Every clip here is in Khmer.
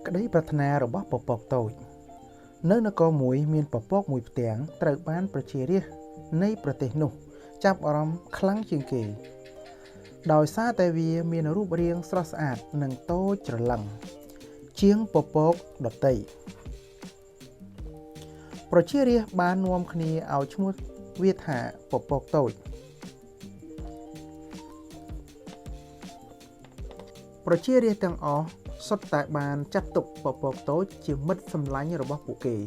ក្តីប្រាថ្នារបស់ពពកតូច នៅនគរមួយមានពពកមួយផ្ទាំងត្រូវបានប្រជារាស្ត្រនៃប្រទេសនោះចាប់អារម្មណ៍ខ្លាំងជាងគេ ដោយសារតែវាមានរូបរាងស្រស់ស្អាតនិងតូចច្រឡឹងជាងពពកដទៃប្រជារាស្ត្របាននាំគ្នាឲ្យឈ្មោះវាថាពពកតូច ប្រជារាស្ត្រទាំងអស់សុទ្ធតែបានចាត់ទុកពពកតូចជាមិត្តសម្លាញ់របស់ពួកគេ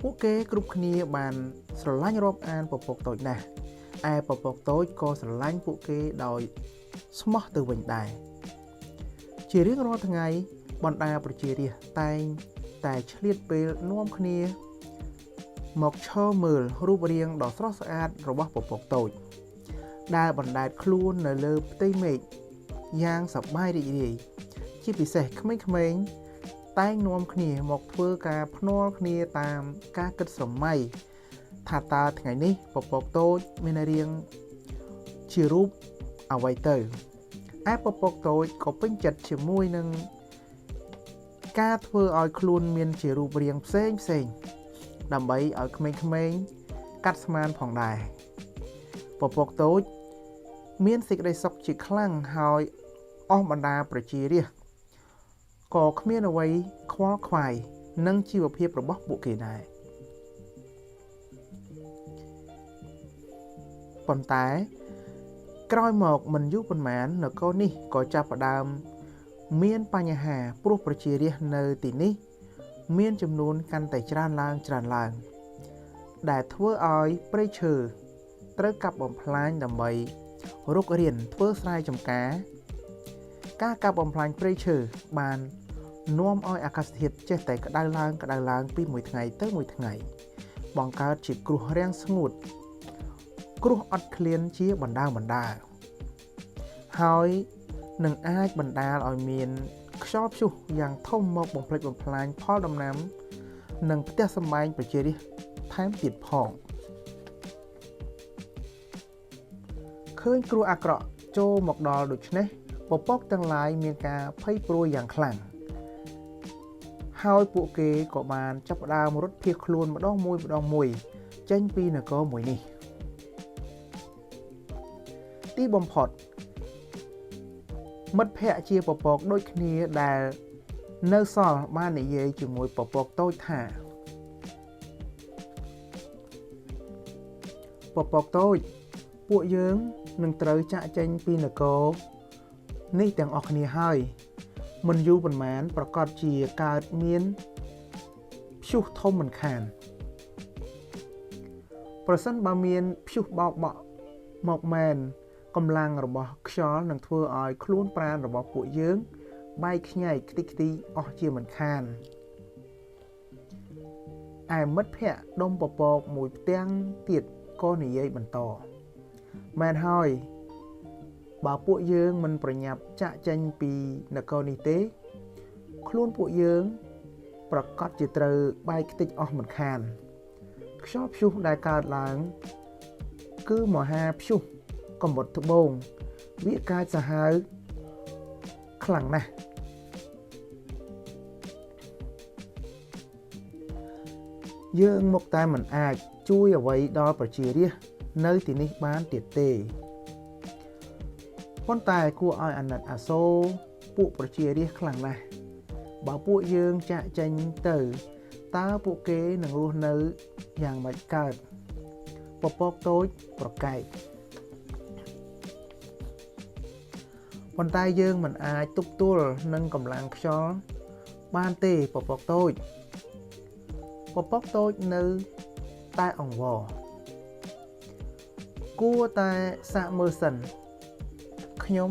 ពួកគេគ្រប់គ្នាបានស្រឡាញ់រាប់អានពពកតូចណាស់ឯពពកតូចក៏ស្រឡាញ់ពួកគេដោយស្មោះទៅវិញដែរជារៀងរាល់ថ្ងៃបណ្ដាប្រជារាស្ត្រតែងតែឆ្លៀតពេលនាំគ្នាមកឈរមើលរូបរាងដ៏ស្រស់ស្អាតរបស់ពពកតូច ដែលបណ្ដែតខ្លួននៅលើផ្ទៃមេឃយ៉ាងសប្បាយរីករាយជាពិសេសក្មេងៗតែងនាំគ្នាមកធ្វើការភ្នាល់គ្នាតាមការគិតស្រមៃថាតើថ្ងៃនេះពពកតូចមានរាងជារូបអ្វីទៅឯពពកតូចក៏ពេញចិត្តជាមួយនឹងការធ្វើឲ្យខ្លួនមានជារូបរាងផ្សេងផ្សេងដើម្បីឲ្យក្មេងៗកាត់ស្មានផងដែរពពកតូចមានសេចក្តីសុខជាខ្លាំងហើយអស់បណ្ដាប្រជារាស្ត្រក៏គ្មានអ្វីខ្វល់ខ្វាយនឹងជីវភាពរបស់ពួកគេដែរប៉ុន្តែក្រោយមកមិនយូរប៉ុន្មាននគរនេះក៏ចាប់ផ្ដើមមានបញ្ហាព្រោះប្រជារាស្ត្រនៅទីនេះមានចំនួនកាន់តែច្រើនឡើងច្រើនឡើងដែលធ្វើឲ្យព្រៃឈើត្រូវកាប់បំផ្លាញដើម្បីរុករានធ្វើស្រែចម្ការការកាប់បំផ្លាញព្រៃឈើបាននាំឲ្យអាកាសធាតុចេះតែក្តៅឡើងក្តៅឡើងពីមួយថ្ងៃទៅមួយថ្ងៃបង្កើតជាគ្រោះរាំងស្ងួតគ្រោះអត់ឃ្លានជាបណ្ដើរៗហើយនឹងអាចបណ្ដាលឲ្យមានខ្យល់ព្យុះយ៉ាងធំមកបំផ្លិចបំផ្លាញផលដំណាំនិងផ្ទះសម្បែងប្រជារាស្ត្រថែមទៀតផងឃើញគ្រោះអាក្រក់ចូលមកដល់ដូច្នេះពពកទាំងឡាយមានការភ័យព្រួយយ៉ាងខ្លាំងហើយពួកគេក៏បានចាប់ផ្ដើមរត់ភៀសខ្លួនម្ដងមួយម្ដងមួយចេញពីនគរមួយនេះទីបំផុតមិត្តភ័ក្តិជាពពកដូចគ្នាដែលនៅសល់បាននិយាយជាមួយពពកតូចថាពពកតូចពួកយើងនឹងត្រូវចាកចេញពីនគរនេះទាំងអស់គ្នាហើយមិនយូរប៉ុន្មានប្រកាសជាកើតមានព្យុះធំមិនខានប្រសិនបើមានព្យុះបោកបក់មកមែនកម្លាំងរបស់ខ្យល់នឹងធ្វើឲ្យខ្លួនប្រាណរបស់ពួកយើងបែកខ្ញែកខ្ទេចខ្ទីអស់ជាមិនខានឯមិត្តភ័ក្តិដុំពពកមួយផ្ទាំងទៀតក៏និយាយបន្តមែនហើយបើពួកយើងមិនប្រញាប់ចាកចេញពីនគរនេះទេខ្លួនពួកយើងប្រកាសជាត្រូវបែកខ្ទេចអស់មិនខានខ្យល់ព្យុះដែលកើតឡើងគឺមហាព្យុះកំបុតត្បូងវាកាចសាហាវខ្លាំងណាស់យើងមកតែមិនអាចជួយអ្វីដល់ប្រជារាស្ត្រនៅទីនេះបានទៀតទេប៉ុន្តែគួរឲ្យអាណិតអាសូរពួកប្រជារាស្ត្រខ្លាំងណាស់បើពួកយើងចាកចេញទៅតើពួកគេនឹងរស់នៅយ៉ាងម៉េចកើតពពកតូចប្រកែកប៉ុន្តែយើងមិនអាចទប់ទល់នឹងកម្លាំងខ្យល់បានទេពពកតូចពពកតូចនៅតែអង្វរគួរតែសាកមើលសិនខ្ញុំ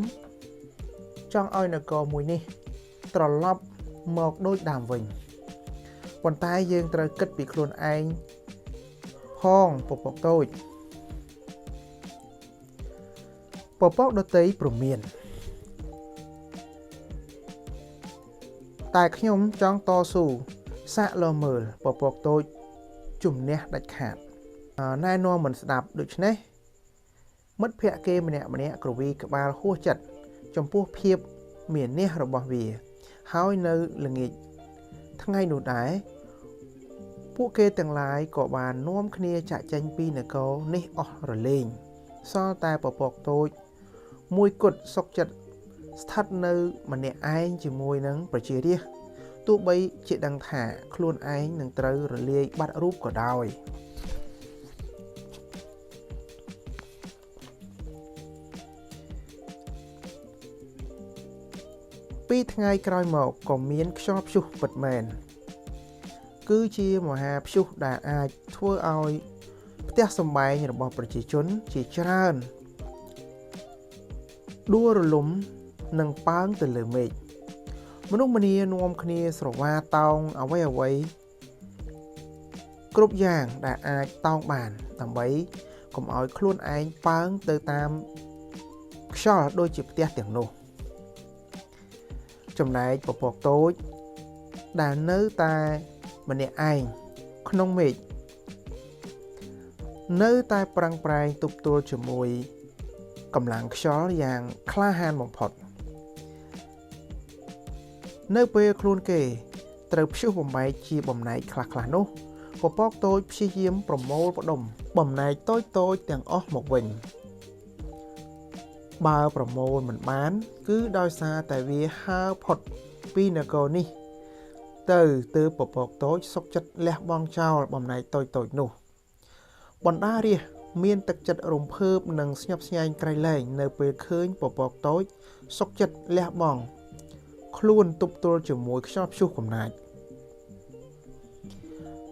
ចង់ឲ្យនគរមួយនេះត្រឡប់មកដូចដើមវិញប៉ុន្តែយើងត្រូវគិតពីខ្លួនឯងផងពពកតូចពពកដទៃព្រមានតែខ្ញុំចង់តស៊ូសាកលមើលពពកតូច ជំនះដាច់ខាតណែនាំមិនស្ដាប់ដូច្នេះមិត្តភក្តិគេម្នាក់ម្នាក់គ្រវីក្បាលហួសចិត្តចំពោះភាពមានះរបស់វាហើយនៅល្ងាចថ្ងៃនោះដែរពួកគេទាំងឡាយក៏បាននាំគ្នាចាកចេញពីនគរនេះអស់រលែងសល់តែពពកតូចមួយគត់សុកចិត្តស្ថិតនៅម្នាក់ឯងជាមួយនឹងប្រជារាស្ត្រទោះបីជាដឹងថាខ្លួនឯងនឹងត្រូវរលាយបាត់រូបក៏ដោយពីរថ្ងៃក្រោយមកក៏មានខ្យល់ព្យុះពិតមែនគឺជាមហាព្យុះដែលអាចធ្វើឲ្យផ្ទះសម្បែងរបស់ប្រជាជនជាច្រើនដួលរលំនិងប៉ើងទៅលើមេឃមនុស្សម្នានាំគ្នាស្រវាតោងអ្វីអ្វីគ្រប់យ៉ាងដែលអាចតោងបានដើម្បីកុំឲ្យខ្លួនឯងប៉ើងទៅតាមខ្យល់ដូចជាផ្ទះទាំងនោះចំណែកពពកតូចដែលនៅតែម្នាក់ឯងក្នុងមេឃនៅតែប្រឹងប្រែងទប់ទល់ជាមួយកម្លាំងខ្យល់យ៉ាងក្លាហានបំផុតនៅពេលខ្លួនគេត្រូវព្យុះបំបែកជាបំណែកខ្លះៗនោះពពកតូចព្យាយាមប្រមូលផ្ដុំបំណែកតូចៗទាំងអស់មកវិញបើប្រមូលមិនបានគឺដោយសារតែវាហើរផុតពីនគរនេះទៅទើបពពកតូចសុខចិត្តលះបង់ចោលបំណែកតូចៗនោះបណ្ដារាស្ត្រមានទឹកចិត្តរំភើបនិងស្ញប់ស្ញែងក្រៃលែងនៅពេលឃើញពពកតូចសុខចិត្តលះបង់ខ្លួនទប់ទល់ជាមួយខ្យល់ព្យុះកំណាច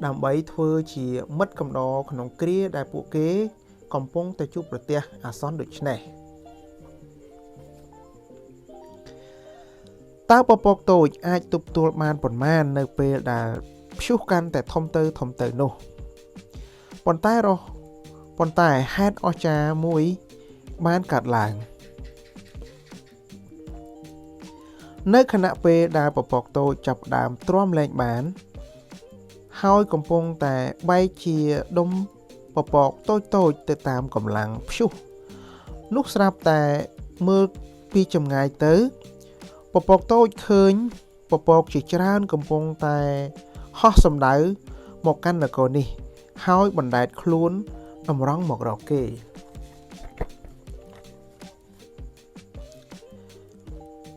ដើម្បីធ្វើជាមិត្តកំដរក្នុងគ្រាដែលពួកគេកំពុងតែជួបប្រទះអាសន្នដូចនេះតើពពកតូចអាចទប់ទល់បានប៉ុន្មាននៅពេលដែលព្យុះកាន់តែធំទៅធំទៅនោះប៉ុន្តែហេតុអស្ចារ្យមួយបានកើតឡើងនៅខណៈពេលដែលពពកតូចចាប់ផ្ដើមទ្រាំលែងបានហើយកំពុងតែបែកជាដុំពពកតូចៗទៅតាមកម្លាំងព្យុះនោះស្រាប់តែមើលពីចម្ងាយទៅពពកតូចឃើញពពកជាច្រើនកំពុងតែហោះសំដៅមកកាន់នគរនេះហើយបណ្ដែតខ្លួនតម្រង់មករកគេ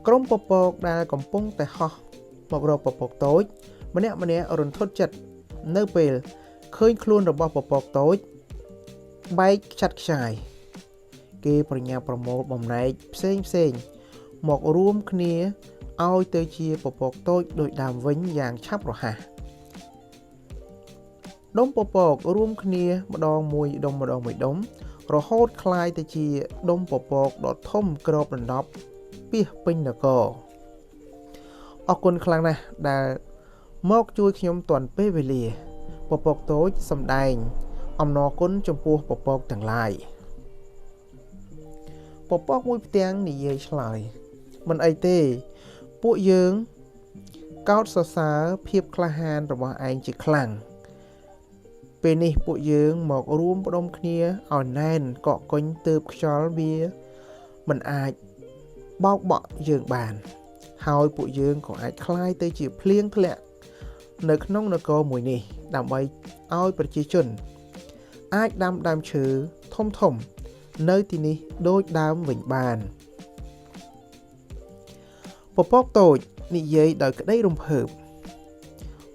ក្រុមពពកដែលកំពុងតែហោះមករកពពកតូចម្នាក់ៗរន្ធត់ចិត្តនៅពេលឃើញខ្លួនរបស់ពពកតូចបែកខ្ចាត់ខ្ចាយគេប្រញាប់ប្រមូលបំណែកផ្សេងៗមករួមគ្នាឲ្យទៅជាពពកតូចដូចដើមវិញយ៉ាងឆាប់រហ័សដុំពពករួមគ្នាម្ដងមួយដុំម្ដងមួយដុំរហូតក្លាយទៅជាដុំពពកដ៏ធំគ្របដណ្ដប់ពាសពេញនគរអរគុណខ្លាំងណាស់ដែលមកជួយខ្ញុំទាន់ពេលវេលាពពកតូចសម្ដែងអំណរគុណចំពោះពពកទាំងឡាយពពកមួយផ្ទាំងនិយាយឆ្លើយមិនអីទេពួកយើងកោតសរសើរភាពក្លាហានរបស់ឯងជាខ្លាំងពេលនេះពួកយើងមករួមផ្ដុំគ្នាឲ្យណែនកកកុញទើបខ្យល់វាមិនអាចបោកបក់យើងបានហើយពួកយើងក៏អាចក្លាយទៅជាភ្លៀងធ្លាក់នៅក្នុងនគរមួយនេះដើម្បីឲ្យប្រជាជនអាចដាំដើមឈើធំៗនៅទីនេះដូចដើមវិញបានពពកតូចនិយាយដោយក្តីរំភើប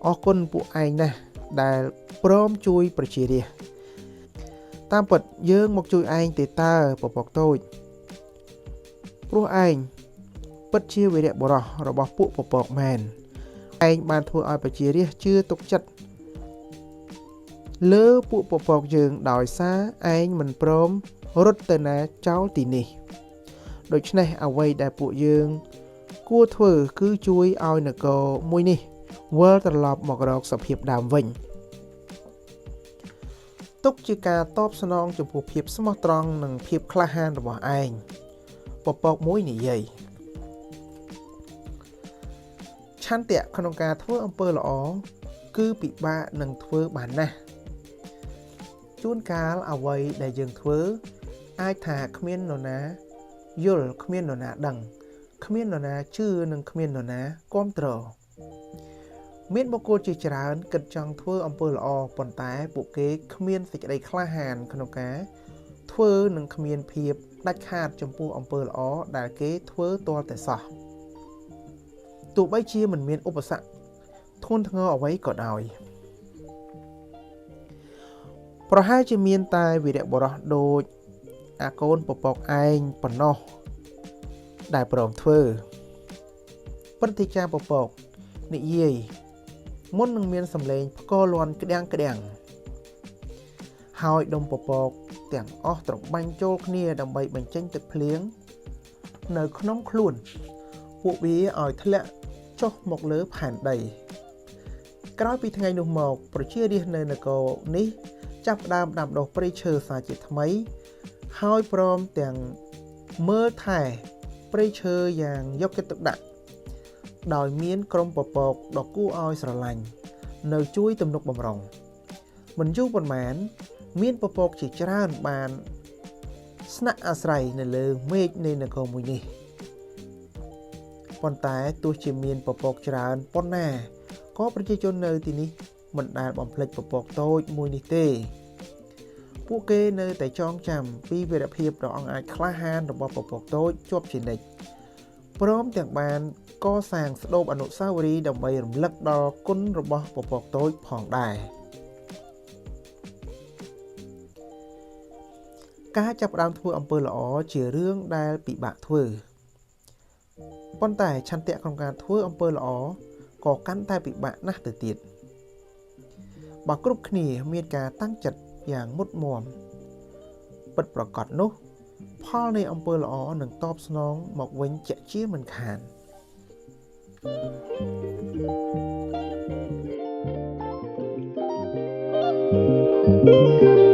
អរគុណពួកឯងណាស់ដែលព្រមជួយប្រជារាស្ត្រតាមពិតយើងមកជួយឯងទេតើពពកតូចព្រោះឯងពិតជាវីរៈបុរសរបស់ពួកពពកមែនឯងបានធ្វើឲ្យប្រជារាស្ត្រជឿទុកចិត្តលើពួកពពកយើងដោយសារឯងមិនព្រមរត់ទៅណាចោលទីនេះដូច្នេះអ្វីដែលពួកយើងគួរធ្វើគឺជួយឲ្យនគរមួយនេះវិលត្រឡប់មករកសភាពដើមវិញទុកជាការតបស្នងចំពោះភាពស្មោះត្រង់និងភាពក្លាហានរបស់ឯងពពកមួយនិយាយឆន្ទៈក្នុងការធ្វើអំពើល្អគឺពិបាកនឹងធ្វើបានណាស់ ជួនកាលអ្វីដែលយើងធ្វើអាចថាគ្មាននរណាយល់គ្មាននរណាដឹងគ្មាននរណាជឿនិងគ្មាននរណាគាំទ្រមានបុគ្គលជាច្រើនគិតចង់ធ្វើអំពើល្អប៉ុន្តែពួកគេគ្មានសេចក្តីក្លាហានក្នុងការធ្វើនិងគ្មានភាពដាច់ខាតចំពោះអំពើល្អដែលគេធ្វើទាល់តែសោះទោះបីជាមិនមានឧបសគ្គធ្ងន់ធ្ងរអ្វីក៏ដោយប្រហែលជាមានតែវីរបុរសដូចអាកូនពពកឯងប៉ុណ្ណោះដែលព្រមធ្វើព្រឹទ្ធាចារ្យពពកនិយាយមុននឹងមានសម្លេងផ្គរលាន់ក្តាំងក្តាំងហើយដុំពពកទាំងអស់ត្របាញ់ចូលគ្នាដើម្បីបញ្ចេញទឹកភ្លៀងនៅក្នុងខ្លួនពួកវាឲ្យធ្លាក់ចុះមកលើផែនដីក្រោយពីថ្ងៃនោះមកប្រជារាស្ត្រនៅនគរនេះចាប់ផ្ដើមដាំដុះព្រៃឈើសាជាថ្មីហើយព្រមទាំងមើលថែព្រៃឈើយ៉ាងយកចិត្តទុកដាក់ដោយមានក្រុមពពកដ៏គួរឲ្យស្រឡាញ់នៅជួយទំនុកបំរុងមិនយូរប៉ុន្មានមានពពកជាច្រើនបានស្នាក់អាស្រ័យនៅលើមេឃនៃនគរមួយនេះប៉ុន្តែទោះជាមានពពកច្រើនប៉ុណ្ណាក៏ប្រជាជននៅទីនេះមិនដែលបំភ្លេចពពកតូចមួយនេះទេពួកគេនៅតែចងចាំពីវីរភាពដ៏អង់អាចក្លាហានរបស់ពពកតូចជាប់ជានិច្ចព្រមទាំងបានកសាងស្តូបអនុស្សាវរីយ៍ដើម្បីរំលឹកដល់គុណរបស់ពពកតូចផងដែរការចាប់ផ្ដើមធ្វើអំពើល្អជារឿងដែលពិបាកធ្វើប៉ុន្តែឆន្ទៈក្នុងការធ្វើអំពើល្អក៏កាន់តែពិបាកណាស់ទៅទៀតបើគ្រប់គ្នាមានការតាំងចិត្តយ៉ាងមុតមាំពិតប្រាកដនោះផលនៃអំពើល្អនឹងតបស្នងមកវិញជាក់ជាមិនខាន។